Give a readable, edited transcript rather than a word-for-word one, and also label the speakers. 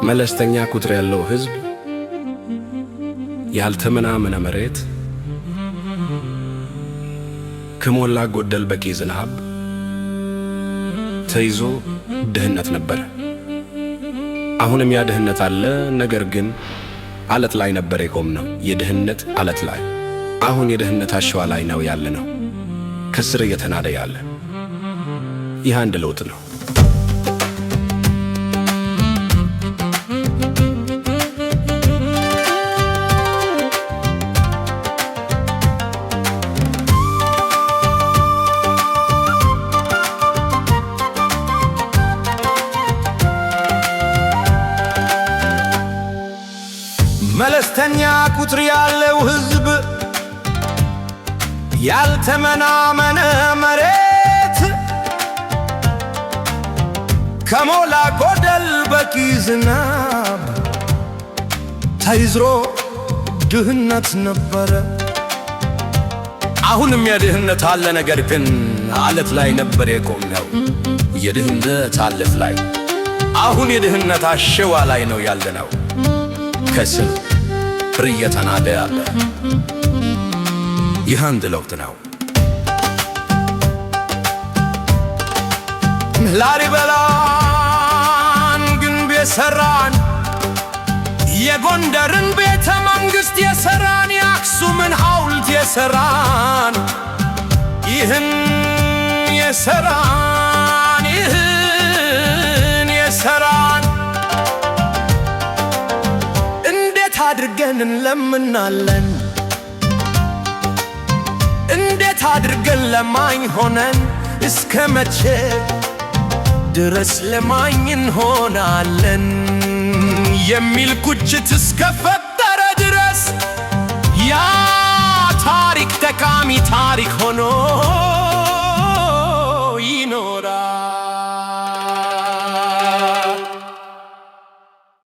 Speaker 1: መለስተኛ ቁጥር ያለው ሕዝብ፣ ያልተመናመነ መሬት፣ ከሞላ ጎደል በቂ ዝናብ ተይዞ ድህነት ነበረ። አሁንም ያ ድህነት አለ። ነገር ግን አለት ላይ ነበር የቆምነው፣ የድህነት አለት ላይ። አሁን የድህነት አሸዋ ላይ ነው ያለነው፣ ከስር እየተናደ ያለ። ይህ አንድ ለውጥ ነው።
Speaker 2: መለስተኛ ቁጥር ያለው ሕዝብ፣ ያልተመናመነ መሬት፣ ከሞላ ጎደል በቂ ዝናብ ተይዞ ድህነት ነበረ። አሁንም የድህነት አለ፣ ነገር ግን አለት ላይ ነበር የቆምነው፣ የድህነት አለት ላይ። አሁን የድህነት አሸዋ ላይ ነው ያለነው፣ ከስር እየተናደ ያለ። ይህ አንድ ለውጥ ነው። ላሊበላን ግንብ የሠራን፣ የጎንደርን ቤተ መንግሥት የሠራን፣ የአክሱምን ሐውልት የሠራን፣ ይህን የሠራን፣ ይህን የሠራን እንዴት አድርገን እንለምናለን? እንዴት አድርገን ለማኝ ሆነን፣ እስከ መቼ ድረስ ለማኝ እንሆናለን? የሚል ቁጭት እስከፈጠረ ድረስ ያ ታሪክ ጠቃሚ ታሪክ ሆኖ